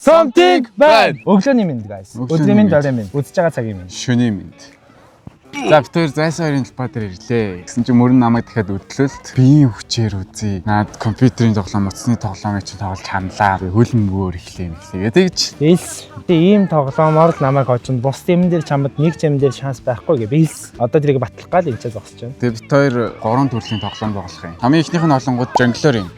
Something bad. Өглөөний мэнд guys. Өглөөний Өдрийн мэнд, мэнд. оройн мэнд. Үзэж байгаа цагийн мэнд. Шөнийн мэнд. За бид хоёр зайсан хоёрын талбай дээр ирлээ. Гэсэн чинь мөрөн намайг дахиад өдлөлт биеийн хүчээр үзье. Наад компьютерийн тоглоом, утасны тоглоомыг чинь тоглож ханлаа. Хөлбөмбөгөөр эхлэе мэхлээ. Тэгж Бэлс. Би ийм тоглоомоор л намайг хожинд бус юм дээр чамд нэг ч юм дээр шанс байхгүй гэ бэлс. Одоо тэрийг батлах гал энэ ч зогсож байна. Тэгээ бид хоёр гурван төрлийн тоглоом тоглох юм. Хамгийн ихнийх нь олонгууд жонглоор юм.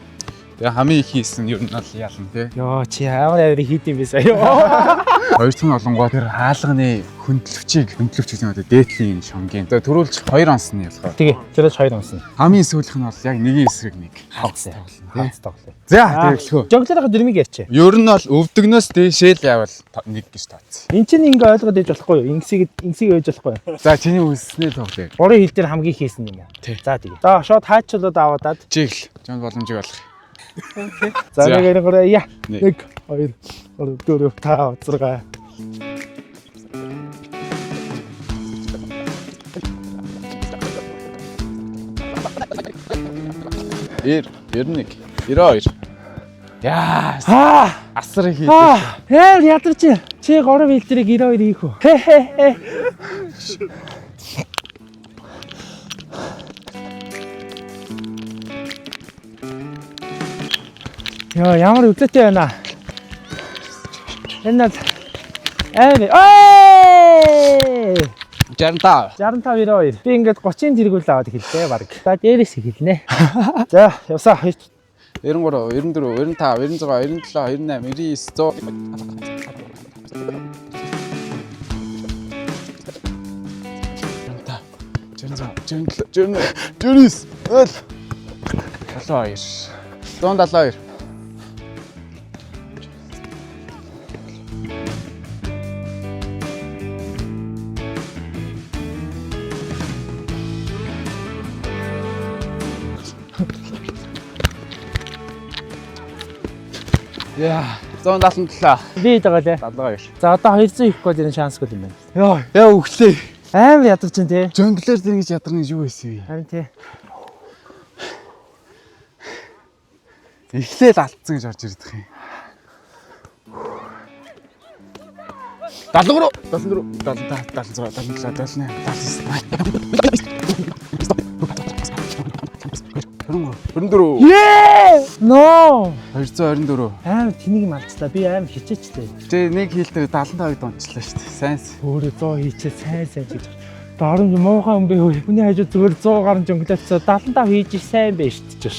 Тэгээ хамгийн их хийсэн ер нь бол ялна тий. Йоо чи ямар амар хийд юм бэ сая. Йоо. Хоёр дахь нь олонгууд тэр хаалганы хөндлөвчийг хөндлөвч гэдэг нь одоо дээдлийн шонгийн. Тэгээ түрүүлж хоёр онсны болохоор. Тэгээ тэрээс хоёр онсон. Хамгийн сүүлийнх нь бол яг нэгin эсрэг нэг. Хаалц тоглоно. Хаалц тоглоно. За тэгээ эхлэхүү. Жонглерын дөрмийг ярьчих. Ер нь бол өвдөгнөөс дээшээ л явал нэг гэж тооц. Энд чинь ингээ ойлгоод иж болохгүй юу? Ингэсийг ингэсийг ээж болохгүй юу? За чиний үсснээ тоглоё. Гурван хил дээр хамгийн хийсэн юм уу? Тий. За тэгээ. За шууд хаачуулаад аваадаад. Чигл. Чамд боломжийг олох. За За. 1 2 3 яа. Нэг. 1 2 3 4 5 6. Эр 91 92. Яа, Аа! асар их Аа! Яа ядарч. Чи гурван хил дээрийг 92 хийх үү? Хе хе хе. Йоо ямар өглөөтэй байна. Энэ бол амар. Ой! 65. 65 92. Би ингээд 30-ын тэргүүл аваад эхэллээ баг. За дээрээс эхэлнэ. За явсаа. 93 94 95 96 97 98 99 100. 96 97 99 0 72 172. Яа, 177. Би хэд байгаа лээ. 72. За одоо 200 ихгүй бол энэ шансгүй юм байна. Яа, яа өглөө. Амар ядарч чинь тий. Жонглер дээр ингэж ядарна гэж юу байсан бэ? Харин тий. Эхлээл алдсан гэж орж ирдэх юм. 73 74 75 76 77 78 79 24 Ее! No! 224. Амар тэнийг юм алдчлаа. Би амар хичээчлээ. Тэ нэг хил дээр 75-ыг дунчлаа шүү дээ. Сайн. Өөрөө 100 хийчээ сайн сайн ч гэж. Доромж муухай юм бэ хөө. Хүний хажуу зүгээр 100 гаруй жонглоцоо 75 хийж сайн байж шүү дээ.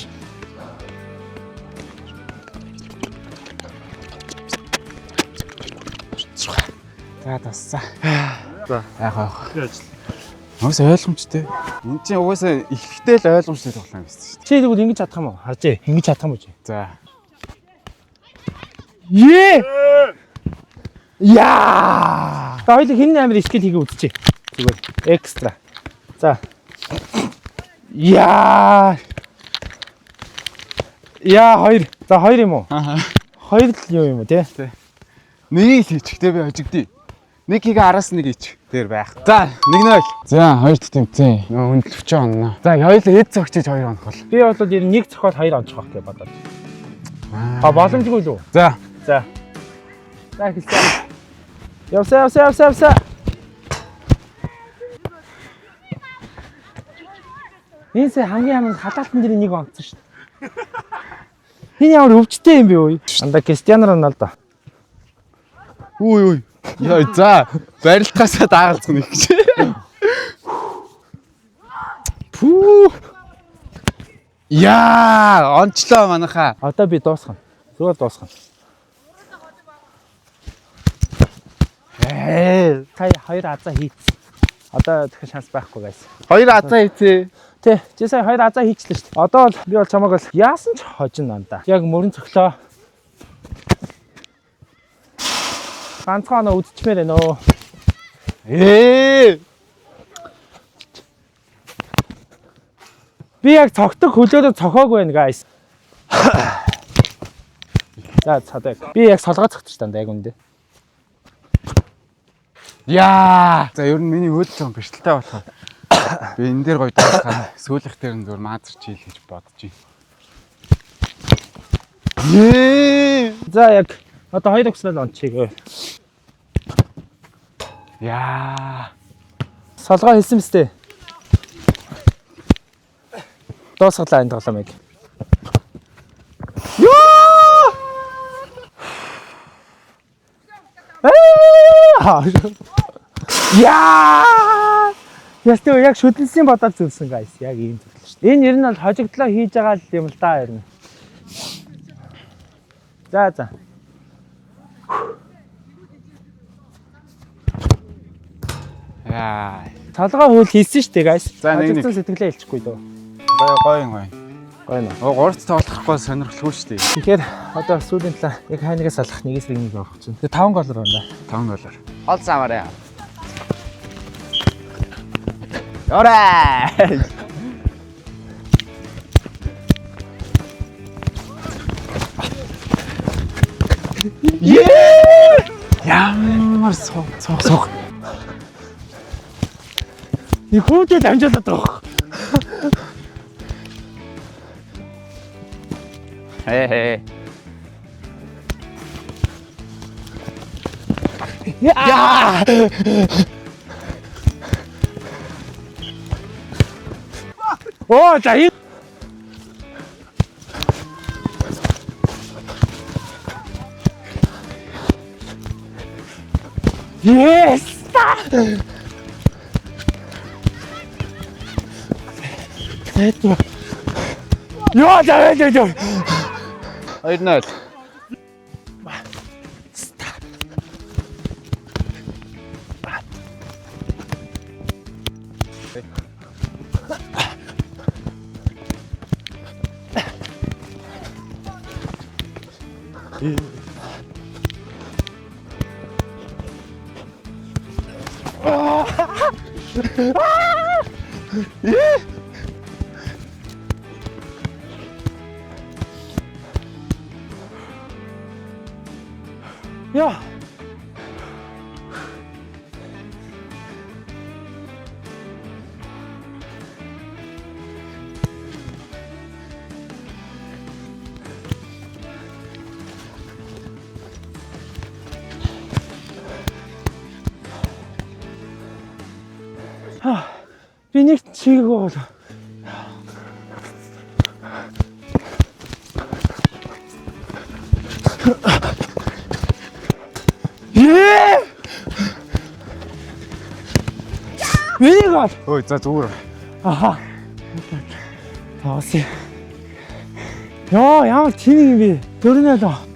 За тассан. За. Яг яг. Би ажил. Угаасаа ойлгомжтой. Энд чинь угаасаа ихтэй л ойлгомжтой тоглоом байсан шүү дээ. Чи тэгвэл ингэж чадах юм уу? Харж ээ. Ингэж чадах юм уу чи? За. Ее! Яа! За хоёул хин амар скил хийгээ үзчихье. Зүгээр экстра. За. Яа! Яа хоёр. За хоёр юм уу? Аа. Хоёр л юм юм уу те? Нэг л хийчих те би хожигдъя. Нэг хийгээ араас нэг хийчих. Тэр байх. За 1-0. За хоёр дахь тэмцээн. Нөө хөндлөвчөө онно. За хоёул эд зөгчиж хоёр онох бол. Би бол ер нь нэг цохиол хоёр ончих байх гэж бодоод. А боломжгүй л үү? За. За. За эхэлсэн. Явсаа явсаа явсаа явсаа. Энэ сая хамгийн амар халаалтан дээр нэг онцсон шүү дээ. Энэ ямар өвчтэй юм бэ өө? Анда Кристиано Роналдо. Үгүй үгүй. Йой за барилтгаасаа дагалцах нэг гэж. Пүү. Яа, онцлоо манайхаа. Одоо би дуусгана. Зүгээр дуусгана. Ээ, та хоёр азаа хийц. Одоо дахин шанс байхгүй байсан. Хоёр азаа хийцээ. Тэ, чи сая хоёр азаа хийчлээ шүү дээ. Одоо бол би бол чамайг бол яасан ч хожино андаа. Яг мөрөн цоглоо. Ганцхан оноо үдчмээр байна өө. Ээ. Би яг цогтөг хөлөөрөө цохоог байна guys. За цадаа. Би яг солгоо цогтож дандаа яг үндэ. Яа. За ер нь миний хөл зам бэрхтэлтэй болохоор би энэ дээр гоё дуусгаа. Сүүлийнх дээр нь зүгээр маазар чийл гэж бодож байна. Ее. За яг Одоо хоёр угсрал онцгийг. Яа. Солгоо хэлсэн мэт. Дуусгалаа энэ тоглоомыг. Йоо! Аа! Яа! Ястаа яг шүдэлсэн бодоод зүвсэн guys. Яг ийм зүйл шүү дээ. Энэ ер нь бол хожигдлоо хийж байгаа л юм л да ер нь. За за. Яа. Толгой хөл хийсэн шүү дээ guys. За, нэг нэг. Хожигдсон сэтгэлээ хэлчихгүй дөө. Гоё гоё гоё. Гоё нөө. Оо гуравт тоглохгүй сонирхолгүй шүү дээ. Тэгэхээр одоо сүүлийн талаа яг хайнагаас салах нэгээс нэг явах чинь. Тэгээ 5 голоор байна. 5 голоор. Хол самаарай. Йорай. Ямар суух суух суух. Нэг хүүтэд амжуулаад байгаа. Хэ хэ. Яа! Оо за энэ Yes! Йоо, за за за. 2-0. Яа. Би нэг чигээг бол. Ээ! Миний гол. Ой за зүгээр. Аха. Таасан. Йоо, ямар тэнэг юм бэ? Дөрнөө л.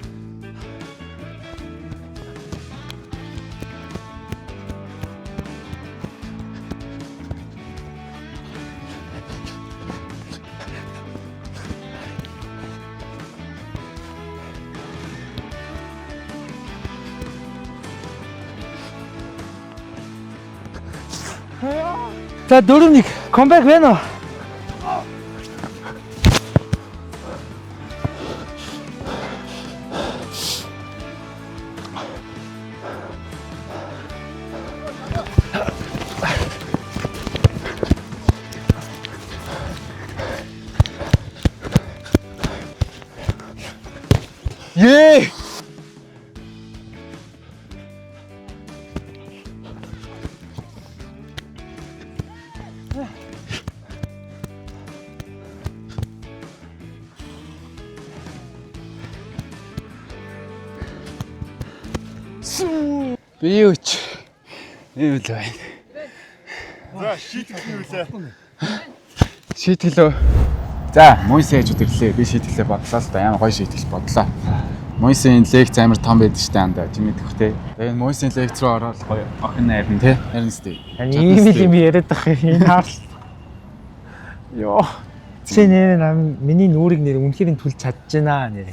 За 4-1 comeback байна уу? Ее! Би юу ч юм л байна. За шийтгэл юу лээ? Шийтгэл үү? За, Мойсе хажууд ирлээ. Би шийтгэлээ бодлоо л да. Ямар гоё шийтгэл бодлоо. Мойсийн лекц амар том байдаг штэ андаа. Чи мэдэх те. Тэгээ энэ Мойсийн лекц рүү ороод гоё охин найрна те. Найрна сте. Ийм л юм яриад байх юм. Энэ хаал. Йоо. Чи нэр нам миний нүрийг нэр үнэхээр түлж чадж байна нэр.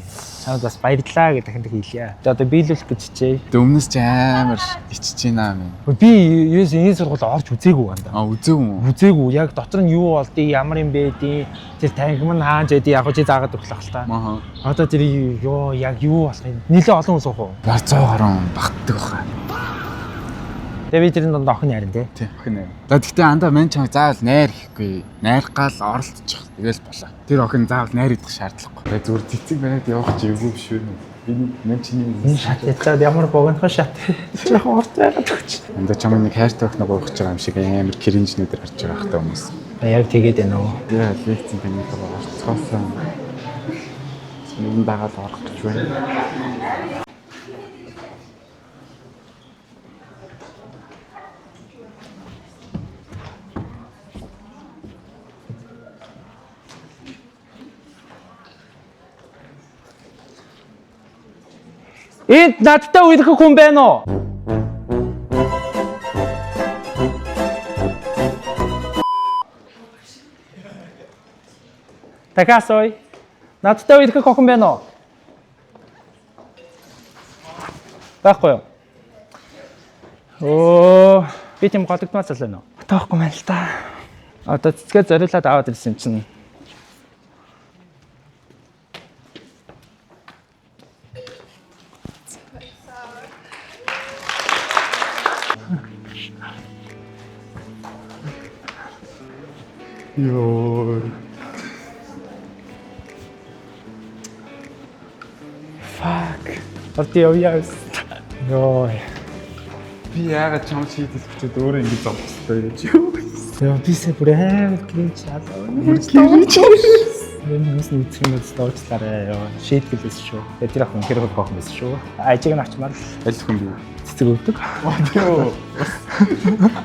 Чамд бас баярлалаа гэж дахин дахин хэлье. Тэгээ одоо биелүүлэх гэж хичээе. Тэгээ өмнөөс чи амар ичж байна минь. Би ерөөс энэ сургууль орж үзээгүй юм да. А үзээгүй юм уу? Үзээгүй. Яг дотор нь юу болдгийг, ямар юм бэдий, тэр танхим нь хаана жэдий яг чи заагаад өглөх л та. Махаа. Одоо тэр ёо яг юу болох юм? Нилээ олон хүн суух уу? Бар 100 гаруй хүн багтдаг баха. Тэгээ би тэрэн донд охин ярин те. Тий, охин найр. За тэгтээ андаа мэн чамайг заавал найр хийхгүй. Найрах гал оролцчих. Тэгэл болоо. Тэр охин заавал найр идэх шаардлагагүй. Тэгээ зүгээр цэцэг бариад явах ч эвгүй биш үү? Би нэг чиний Энэ шат ячаад ямар богинохон шат. Жохон урт байгаад өгч. Энд чамд нэг хайртай охин гоох гэж байгаа юм шиг амар cringe нүүдэр харж байгаа хта хүмүүс. Яг тэгээд байна уу? Яа, лекцэн танихаа орцгоосон. Нэгэн дагаад орох гэж байна. Энд надтай үерхэх хүн байна уу? Дахиад надтай үерхэх охин байна уу? Байхгүй юу? Оо, би тийм голөгдмаар залуу нөө. Тоохгүй байна л да. Одоо цэцгээ зориулаад аваад ирсэн юм чинь. Йоо. Fuck. Одоо явъя. Йоо. Би яагаад чам шийдэл хүчээд өөрөө ингэж зовлостой гэж юу? Яа, би сая бүр амар cringe алаа. Cringe. Энэ хүмүүс нь үзэх юм бол уучлаарай. Йоо, шийтгэлээс шүү. Тэгээ тэр ах үнэхээр хөрөх байсан шүү. Ажиг нь очмаар л Аль хүн би? цэцэг өгдөг. Йоо.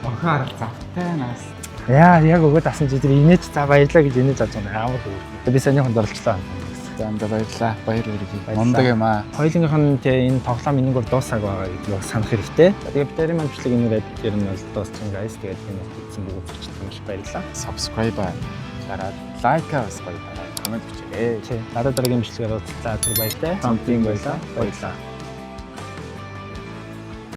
Охин арга завтай нас. Яа, яг өгөөд асан чи тэр инээж за баярлаа гэж инээж авч байгаа амар хөө. Би саяны хүнд оролцлоо. За амдаа баярлаа. Баяр хүргэе. Баярлалаа. Мундаг юм аа. Хоёулынх нь тэгээ энэ тоглоом энэгээр дуусааг байгаа гэдгийг санах хэрэгтэй. За, тэгээ бид нарийн маань бичлэг энэгээр ер нь бол дууссан guys. Тэгээд энэ үзсэн бүгд үзэгчид маш баярлалаа. Subscribe дараад лайк бас гоё дараад комент бичээрэй. Тий. Дараа дараагийн бичлэгээр уулзлаа. Түр баяртай. Something байлаа. Баярлалаа.